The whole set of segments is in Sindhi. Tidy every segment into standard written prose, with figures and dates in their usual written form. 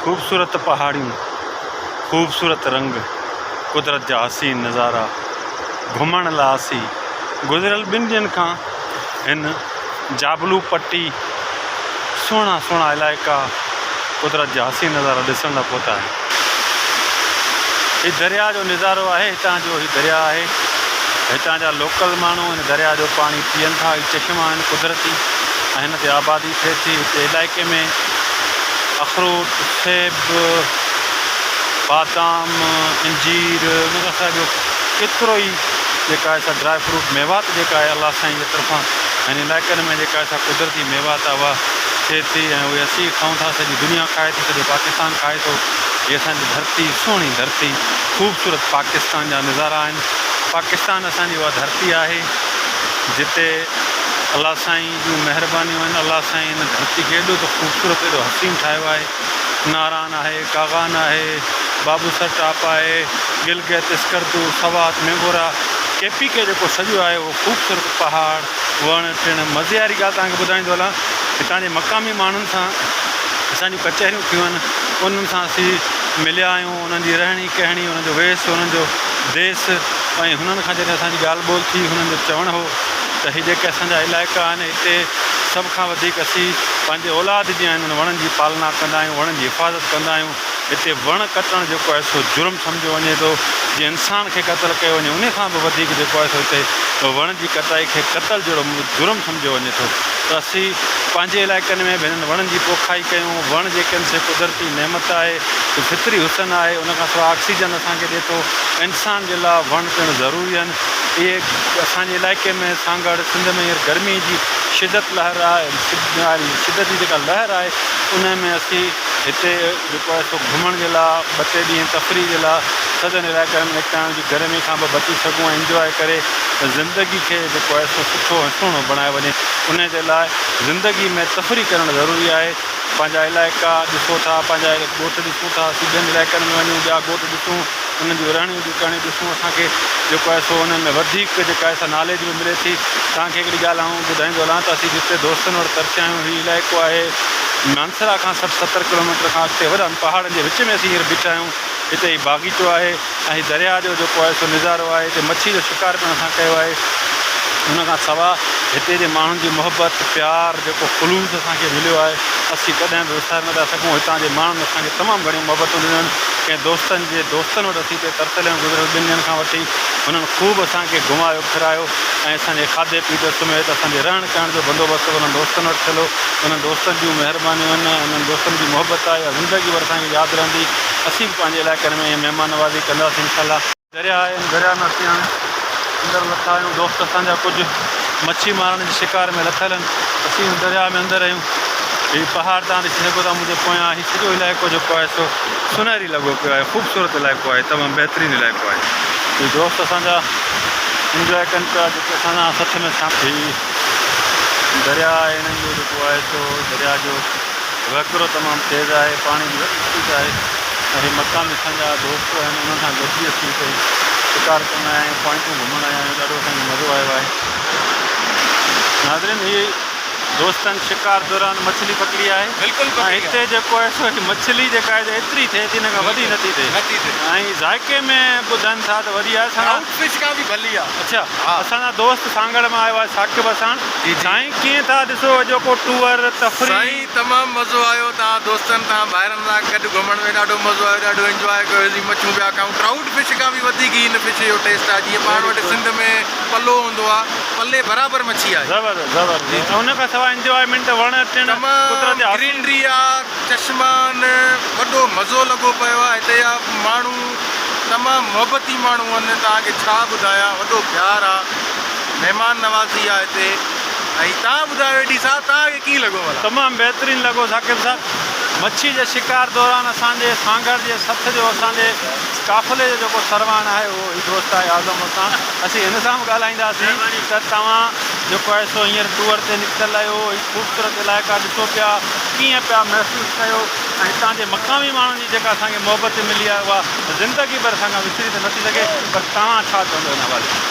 خوبصورت پهاڙيون، خوبصورت رنگ، قدرت جا حسين نظارا گهمڻ لاء اسين گذريل ٻن ڏينهن کان هن جابلو پٽي سهڻا سهڻا علائقا قدرت جا حسين نظارا ڏسڻ لاء پهتا آهيون. هي درياء جو نظارو آهي هتان جو هي درياء آهي هتان جا لوڪل ماڻهو هن درياء جو پاڻي پيئن ٿا هي چشما آهن قدرتي ۽ هن تي آبادي ٿئي ٿي هتي علائقي ۾ اخروٽ، سيب، بادام، انجير ان کان سواء ٻيو ڪيترو ئي جيڪا آهي سا ڊرائي فروٽ ميوات جيڪا آهي الله سائين جي طرفان هن علائقن ۾ جيڪا آهي سا قدرتي ميوات آهي اها ٿئي ٿي ۽ اهي اسين کائون ٿا سڄي دنيا کائي ٿي سڄو پاڪستان کائي ٿو هي اسان جي ڌرتي سهڻي ڌرتي خوبصورت پاڪستان جا نظارا آهن پاڪستان اسان جي اها ڌرتي آهي جتي الله سائين جون مهربانيون آهن الله سائين هن ڌرتي کي ايڏو ته خوبصورت ايڏو حسين ٺاهيو آهي ناران آهي ڪاغان آهي بابوسر ٽاپ آهي Gilgit Skardu Swat Mingora K P K جيڪو سڄو آهي اهو خوبصورت پهاڙ وڻ ٽڻ مزي واري ڳالهه توهان کي ٻڌائيندو هلان هتان جي مقامي ماڻهن سان اسان جون ڪچهريون ٿيون آهن انهن سان اسين مليا آهيون انهن جي رهڻي ڪهڻي انهن جو ويس انهن جو ديس ۽ هنن کان جڏهن اسان جي ڳالهه ٻولهه ٿي هنن جو چوڻ هو ته هي جيڪي اسان جا علائقا آهن هتي سڀ کان وڌيڪ اسين پنهنجي اولاد جيان انهن وڻن جي پالنا ڪندا آهيون وڻن جي حفاظت ڪندا آهيون هتي وڻ ڪٽڻ جيڪو آهي سو جرم سمجهيو وڃي ٿو جيئن انسان کي قتل ڪيو وڃي انهي کان به وڌيڪ جيڪو آهي سو هتي وڻ جي ڪٽائي کي قتل جهڙو جرم سمجهيو وڃي ٿو ته اسين پنهنجي علائقن ۾ به هنن وڻن جي پوکائي ڪيون وڻ جيڪي آهن سي قدرتي نعمت آهي فطري حسن آهي ان کان سواء آڪسيجن اسان کي ڏي ٿو انسان جي لاء وڻ پڻ ضروري آهن اهي اسان جي علائقي ۾ سانگهڙ سنڌ ۾ هينئر گرمي جي شدت لهر آهي شدت جي جيڪا لهر آهي ان ۾ اسين هتي جيڪو آهي سو گهمڻ جي لاء ٻه ٽي ڏينهن تفريح جي لاء سڄن علائقن ۾ نڪتا آهيون جي گرمي کان به بچي سگهون ۽ انجواء ڪري زندگي کي جيڪو آهي سو سٺو ۽ سهڻو بڻايو وڃي ان جي لاء زندگي ۾ تفريح ڪرڻ ضروري آهي پنهنجا علائقا ڏسو ٿا پنهنجا ڳوٺ ڏسون ٿا اسين ٻين علائقن ۾ وڃون ٻيا ڳوٺ ڏسون انهن جون رهڻيون جون ڪهڻيون ڏسون اسان کي جيڪو آهي سو انهن ۾ وڌيڪ جيڪا آهي سا ناليج به ملي ٿي. توهان کي هڪڙي ڳالهه آئون ٻڌائيندو هلان ته اسين جتي دوستن وٽ ترسيا آهيون هي علائقو آهي مانسرا کان 60 70 ڪلوميٽر کان اڳتي وڏن پهاڙن جي وچ ۾ اسين هينئر بيٺا آهيون هتي هي باغيچو آهي ۽ هي درياهه جو جيڪو آهي سو نظارو آهي هتي مڇي جو شڪار پڻ اسان ڪيو آهي ان کان سوا هتي جي ماڻهن جي محبت پيار جيڪو خلوص اسان کي مليو آهي اسين ڪڏهن به وساري نٿا سگهون هتان جي ماڻهن اسان کي تمام گهڻيون محبتون ڏنيون آهن ڪنهن دوستن جي دوستن وٽ اسين هتي ترسيل آهيون گذريل ٻن ڏينهن کان وٺي هنن خوب اسان کي گهمايو ڦرايو ۽ اسان جي کاڌي پيتي سميت اسان جي رهڻ ڪهڻ جو بندوبست به انهن دوستن وٽ ٿيل هو انهن دوستن جون مهربانيون آهن انهن دوستن جي محبت آهي اها زندگي ڀر اسان کي ياد رهندي اسين به پنهنجي علائقن ۾ ائين مهمان نوازي ڪنداسين انشاء الله. درياء آهي ان درياء ۾ اسين هاڻي اندر لٿا آهيون دوست اسان جا ڪجهه مڇي مارڻ جي شڪار ۾ لٿل آهن اسين ان درياء ۾ اندر آهيون هي پهاڙ تان ڏسي سگهو ٿا منهنجي پويان هي سڄو علائقو جيڪو آهي سو سنهري لڳو پيو آهي خوبصورت علائقو آهي تمام بهترين علائقو آهي. هي دوست اسان جا انجواء ڪن پيا جيڪي اسان سان سٿ ۾ شامل هي درياء آهي هنن جو جيڪو آهي سو درياء جو وهڪرو تمام تيز آهي پاڻي جي وڏي اسپيڊ آهي ۽ هي مقامي اسان جا دوست آهن انهن سان گڏجي اسين هتي شڪار ڪرڻ آيا آهيون پوائنٽون گهمڻ آيا آهيون ڏاڍو اسان کي مزو آيو آهي ناظرين هي دوستن شڪار دوران مڇلي پڪڙي آهي بلڪل ۽ پڪڙي هتي آهي. جيڪو آهي سو هي مڇلي جيڪا آهي ايتري ٿئي ٿي ان کان وڏي بلڪل نٿي ٿئي نٿي ٿئي. ۽ ذائقي ۾ ٻڌن ٿا ته وڏي آهي اسان ٽرائوٽ فش کان به ڀلي آهي. اڇا ها. اسان جا دوست سانگهڙ مان آيو آهي ثاقب وساڻ جي جي. سائين ڪيئن ٿا ڏسو اڄوڪو ٽوئر تفريح. سائين تمام مزو آيو توهان دوستن توهان ڀائرن سان گڏ گهمڻ ۾ ڏاڍو مزو آيو ڏاڍو انجواء ڪيوسين مڇون پيا کائون ٽرائوٽ فش کان به وڌيڪ هي هن فش جو ٽيسٽ آهي جيئن پاڻ ويري وٽ گڊ. سنڌ ۾ پلو هوندو آهي پلي برابر مڇي آهي. زبردست زبردست جي جي. ان کان سواء انجوائمينٽ وڻ ٽڻ تمام قدرت جا حسين. گرينري آ چشما آهن وڏو مزو لڳو پيو آ هتي جا ماڻهو تمام محبتي ماڻهو آهن توهان کي ڇا ٻڌايان وڏو پيار آ مهمان نوازي آ هتي ۽ توهان ٻڌايو اي ڊي صاحب توهان کي ڪيئن لڳو ڀلا. تمام بهترين لڳو ثاقب صاحب مڇي جي شڪار دوران اسان جي سانگهڙ جي سٿ جو اسان جي قافلي جو جيڪو سرواڻ آهي اهو هي دوست آهي اعظم وساڻ اسين هن سان به ڳالهائينداسين ته توهان جيڪو آهي سو هينئر ٽوئر تي نڪتل آهيو هي خوبصورت علائقا ڏسو پيا ڪيئن پيا محسوس ڪيو ۽ هتان جي مقامي ماڻهن جي جيڪا اسان کي محبت ملي آهي اها زندگي ڀر اسان کان وسري ته نٿي سگهي پر توهان ڇا چوندو ان حوالي سان.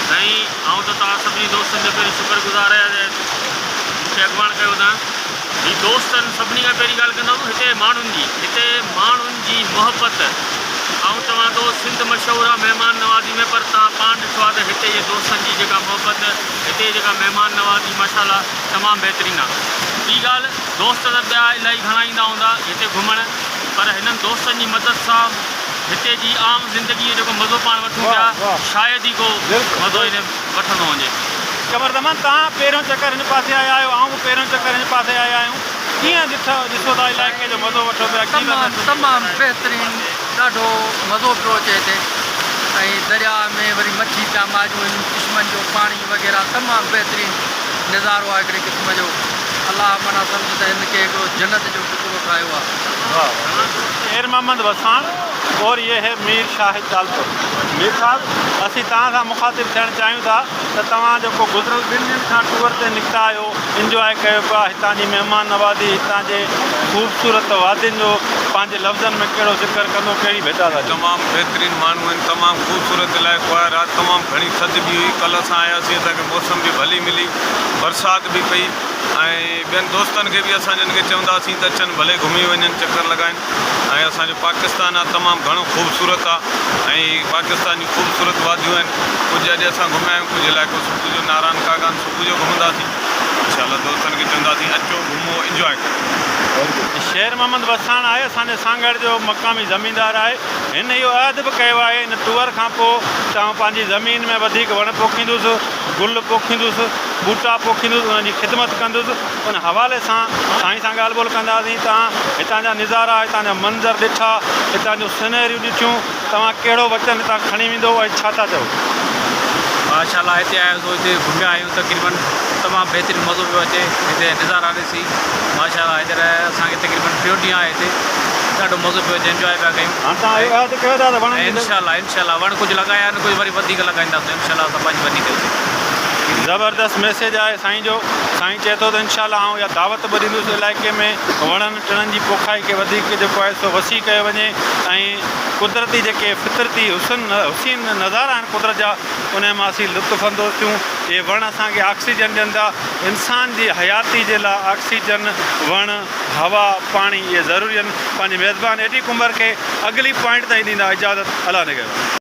سائين آئون ته توهان سڀني دوستن جو پهرين شڪر گذار آهيان جنهن مون کي اڳواڻ ڪيو توهان. هي دوستن سڀني کان پهرين ڳالهه ڪندم هتي ماڻهن جي هتي ماڻهن جي محبت آئون چوان ٿو سنڌ مشهور آ مهمان نوازي ۾ پر توهان پاڻ ڏٺو آ ته هتي جي دوستن جي جيڪا محبت هتي جي جيڪا مهمان نوازي ماشاءالله تمام بهترين آ ٻي ڳالهه دوست ته ٻيا الائي گهڻا ايندا هوندا هتي گهمڻ پر هنن دوستن جي مدد سان هتي جي عام زندگي جو جيڪو مزو پاڻ وٺون پيا شايد ئي ڪو مزو هن وٺندو هجي. قمر زمان توهان پهريون چڪر هن پاسي آيا آهيو آئون به پهريون چڪر هن پاسي آيا آهيون ڪيئن ڏٺو ڏسو ٿا علائقي جو مزو وٺو پيا ڪيئن ٿا تمام محسوس تمام بهترين ڏاڍو مزو پيو اچي هتي ۽ درياء ۾ وري مڇي پيا ماريون هن چشمن جو پاڻي وغيره تمام بهترين نظارو آهي هڪڙي قسم جو الله معنيٰ سمجهه ته هن کي هڪڙو جنت جو ٽڪرو ٺاهيو آهي. شير محمد وساڻ اور يه هي مير شاهد ٽالپر مير صاحب اسين توهان سان مخاطب ٿيڻ چاهيون ٿا ته توهان جيڪو گذريل ٻن ڏينهن کان ٽوئر تي نڪتا آهيو انجواء ڪيو پيا هتان جي مهمان نوازي هتان جي خوبصورت وادين جو پنهنجي لفظن ۾ ڪهڙو ذڪر ڪندو ڪهڙي ڀيٽا ٿا ڏيو. تمام بهترين ماڻهو آهن تمام خوبصورت علائقو آهي رات تمام گهڻي ٿڌ به هئي ڪلهه اسان آياسين اسان کي موسم به ڀلي ملي برسات به پئي ۽ ٻين دوستن کي به اسان جن کي چونداسين ته اچن ڀلي گهمي وڃن چڪر لڳائن ۽ اسان جو پاڪستان آ تمام گهڻو خوبصورت آ ۽ پاڪستان جون خوبصورت واديون آهن ڪجهه اڄ اسان گهميا آهيون ڪجهه علائقو صبح جو ناران ڪاغان صبح جو گهمنداسين انشاء الله دوستن کي چونداسين اچو گهمو انجواء ڪريو. شير محمد وساڻ آهي اسان جي سانگهڙ جو مقامي زميندار آهي هن اهو عهد به ڪيو آهي ان ٽوئر کان پوء ته آئون پنهنجي زمين ۾ وڌيڪ وڻ پوکيندس گل پوکيندس ٻوٽا پوکيندس انهن جي خدمت ڪندس ان حوالي سان سائين سان ڳالهه ٻولهه ڪنداسين توهان هتان جا نظارا هتان جا منظر ڏٺا هتان جون سنهريون ڏٺيون توهان ڪهڙو وچن هتان کڻي ويندو ۽ ڇا ٿا چئو. ماشاء الله هتي آيا سو هتي گهميا آهيون تقريبن تمام بهترين مزو پيو اچي هتي نظارا ڏسي ماشاء الله هينئر اسان کي تقريبن ٽيون ڏينهن آهي هتي ڏاڍو مزو پيو اچي انجواء پيا ڪيون هاڻ توهان اهو عهد ڪيو ٿا ته وڻن جي انشاء الله انشاء الله وڻ ڪجهه لڳايا آهن ڪجهه وري وڌيڪ لڳائينداسون انشاء الله اسان پنهنجي وني تي اتي. زبردست ميسيج آهي سائين جو سائين چئي ٿو ته انشاء الله آئون اها دعوت به ڏيندس علائقي ۾ وڻن ٽڻن جي پوکائي کي وڌيڪ جيڪو آهي سو وسيع ڪيو وڃي ۽ قدرتي جيڪي فطرتي حسن حسين نظارا آهن قدرت جا انهي مان اسين لطف اندوز ٿيون اهي وڻ اسان کي آڪسيجن ڏين ٿا انسان جي حياتي جي لاء آڪسيجن وڻ هوا پاڻي اهي ضروري آهن پنهنجي ميزبان اي ڊي ڪنڀر کي اڳلي پوائنٽ تائين ڏيندا اجازت الله نگهبان.